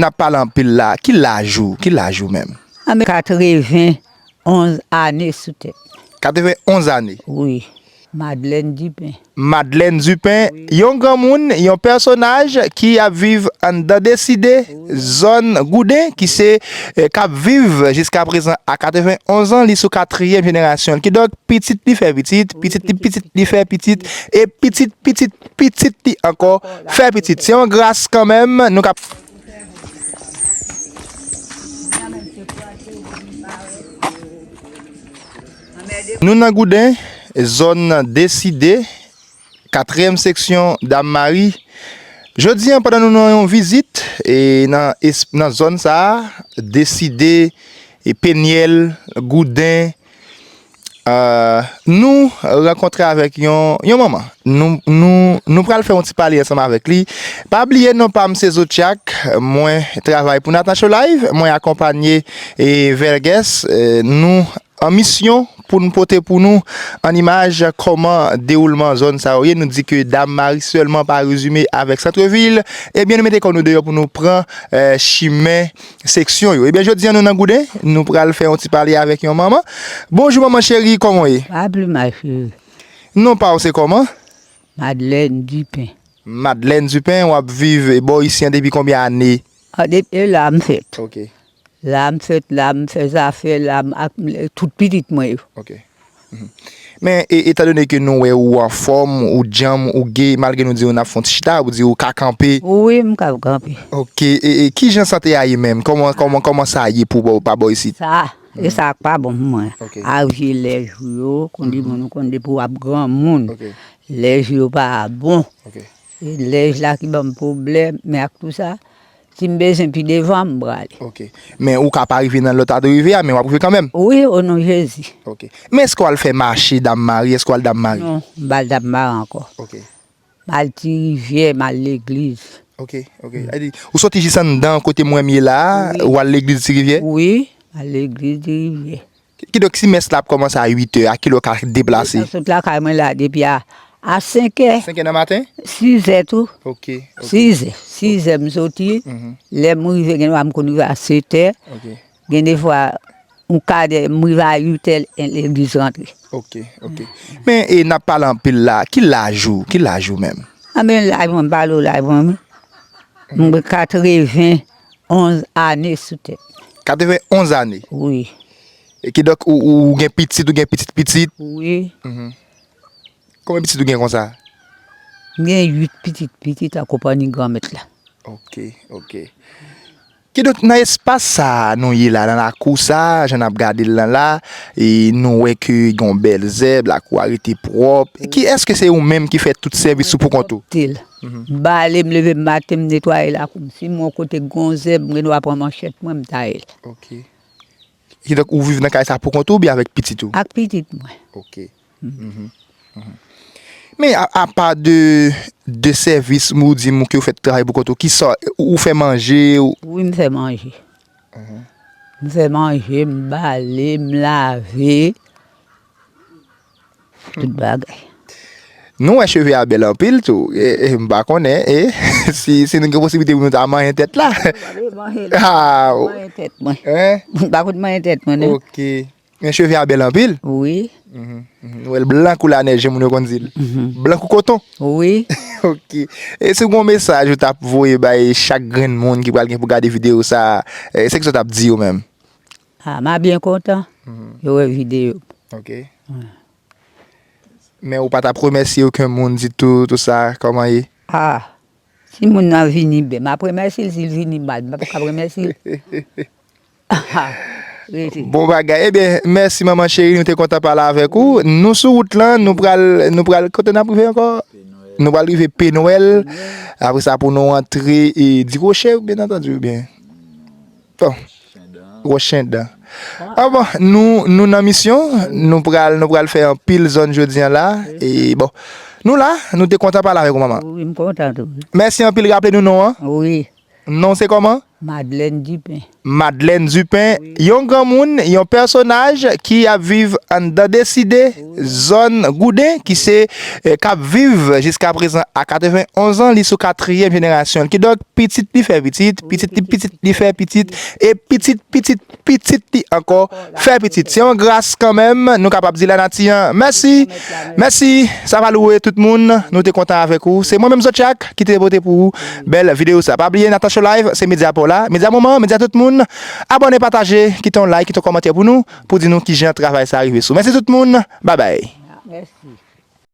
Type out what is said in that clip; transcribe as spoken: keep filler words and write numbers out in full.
N ap pale anpil la. Ki laj ou? Ki laj ou menm? Mwen katrevenn onz ane sou tèt. Katrevenn onz ane. Wi. Madeleine Dupin. Madeleine Dupin, yon granmoun, yon pèsonaj ki ap viv anndan Deside, zòn Gouden, ki se, eh, k ap viv jiska prezan a katrevenn onz an, li sou katriyèm jenerasyon l. Kidonk, pitit li fè pitit, pitit li, pitit li fè pitit, e pitit, pitit, pitit li ankò fè pitit. Se yon gras kanmenm, nou ka Nou nan Gouden, zòn Deside, katriyèm seksyon Dam Mari. Jodi a, pandan nou nan yon vizit, e nan es-, nan zòn sa a, Deside, e Penyèl, Gouden, euh, nou rankontre avèk yon, yon manman. Nou, nou, nou pral fè yon ti pale ansanm avèk li. Pa bliye non pa m se Zotchak, mwen travay pou Natacho Live, mwen akonpanye, e, Vergès, e, nou an misyon pou n pote pou nou an imaj kòman dewoulman zòn sa yo ye. Nou di ke Dam Mari sèlman pa rezime avèk santrevil. Ebyen, nou mete kò nou deyò pou nou pran, eh, chimen seksyon yo. Ebyen, jodi a nou nan Gouden, nou pral fè yon ti pale avèk yon manman. Bonjou, manman cheri, kòman w ye? Pa pli mal, cheri. Non pa w se kòman? Madeleine Dupin. Madeleine Dupin, w ap viv bò isi an depi konbyen ane? Ah, depi la m fèt. Ok. La m fèt, la m fè zafè, la m ak tout pitit mwen yo. Ok. Mhm. Men, e, etandone ke nou wè ou anfòm, ou djanm, ou ge, malgre nou di w n ap fè yon ti chita, ou di ou ka kanpe. Wi, m ka kanpe. Ok. E, e kijan sante a ye menm? Kòman, kòman, kòman sa ye pou bò, pa bò isit? Sa, e sa k pa bon pou mwen. Ok. Ak vye lèj ou yo, konn di moun ou konn depi w ap granmoun. Ok. Lèj yo pa bon. Ok. E lèj la ki ban m pwoblèm, men ak tou sa, si m bezwen pi devan, m prale. Ok. Men ou ka pa rive nan lè w ta dwe rive a, men w ap rive kanmenm? Wi, o non Jezi. Ok. Men èske w al fè mache Dam Mari? Èske w al Dam Mari? Non, m pa al Dam Mari ankò. Ok. M al Ti Rivyè, m al legliz. Ok, ok. Sa vle di, ou soti jis anndan kote mwen m ye la a, wi, ou al legliz Ti Rivyè? Wi, m al legliz Ti Rivyè. Kidonk, si mès la ap kòmanse a uit è, a kilè w ka deplase? Mwen sot lakay mwen la depi a, a senk è. Senk è nan maten? Sis è tou. Ok, ok. Sis è. Sis è m soti. Mhm. Lè m rive, gen dwa m konn rive a sèt è. Ok. Gen de fwa, yon kadè, m rive a uit è, legliz rantre. Ok, ok. Men, e, n ap pale anpil la. Ki laj ou? Ki laj ou menm? A, men laj mwen, m pale w laj mwen, wi. M gen katrevenn onz ane sou tèt. Katrevenn onz ane? Wi. E kidonk, ou, ou, ou gen pitit, ou gen pitit pitit? Wi. Mhm. Konbyen pitit ou gen konsa? M gen uit pitit pitit an konpanyi Granmèt la. Ok, ok. Kidonk, nan espas sa a nou ye la, nan lakou sa a, jan n ap gade l lan la, e nou wè ke gen yon bèl zèb, lakou a rete pwòp. Ki, èske se ou menm ki fè tout sèvis ou poukont ou? Pote l. Mhm. M bale, m leve maten, m netwaye lakou m. Si m wè yon kote gen yon zèb, m gen dwa pran manchèt mwen, m taye l. Ok. Kidonk, ou viv nan kay sa poukont ou oubyen avèk pitit ou? Ak pitit mwen. Ok. Mhm. Mhm. Men, a, apa de, de sèvis, ou di m ke ou fè travay poukont ou, kisa, ou, ou fè manje, ou... Wi, m fè manje. Mhm. M fè manje, m bale, m lave. Tout bagay. Nou wè cheve a bèl anpil tou. E, e, m pa konnen, e, si, si nou gen posiblite pou nou ta manyen tèt la. M pa vle manyen, ah, manyen tèt mwen. Hein? M pa konn manyen tèt mwen, non. Ok. Men cheve a bèl anpil. Wi. Mhm, mhm. Nou wè l blan kou lanèj, jan moun yo konn di l. Mhm. Blan kou koton. Wi. Ok. E si w gen yon mesaj ou t ap voye bay chak grenn moun ki pral gen pou gade videyo sa a, e, se kisa w t ap di yo menm? Ah, m a byen kontan, mhm, yo wè videyo m. Ok. Wi. Men ou pa t ap remèsye okenn moun ditou, tou sa, kòman ye? Ah, si moun nan vini byen, m ap remèsye l, si l vini mal, m p ap ka remèsye l. Ah, rete. Bon bagay. Ebyen, mèsi manman cheri, nou te kontan pale avèk ou. Nou sou wout lan, nou pral, nou pral, kote n ap rive ankò? Nou pral rive Penwèl. Apre sa, pou nou rantre, e, Diwoche, byen antandi, oubyen? Bon. Wòchendan. Ah bon, nou, nou nan misyon, nou pral, nou pral fè anpil zòn jodi a la. E bon, nou la, nou te kontan pale avèk ou, manman. Wi, m kontan tou. Mèsi anpil, raple nou non an. Wi. Non se kòman? Madeleine Dupin. Madeleine Dupin, yon granmoun, yon pèsonaj ki ap viv anndan Deside, zòn Gouden, ki se eh, k ap viv jiska prezan a katreven onz an, li sou katriyèm jenerasyon l. Kidonk, pitit li fè pitit, pitit li pitit li fè pitit, e pitit pitit pitit li ankò fè pitit. Se yon gras kanmenm, nou kapab di lanati an mèsi. Mèsi, sa va louwe tout moun, nou te kontan avèk ou. Se mwen menm Zotchak ki te pote pou ou bèl videyo sa. Pa bliye Natasha Live, se medya pa w la, medya moman, medya tout moun. Abòne, pataje, kite yon like, kite yon kòmantè pou nou, pou di nou kijan travay sa rive sou. Mèsi tout moun, babay. Mèsi.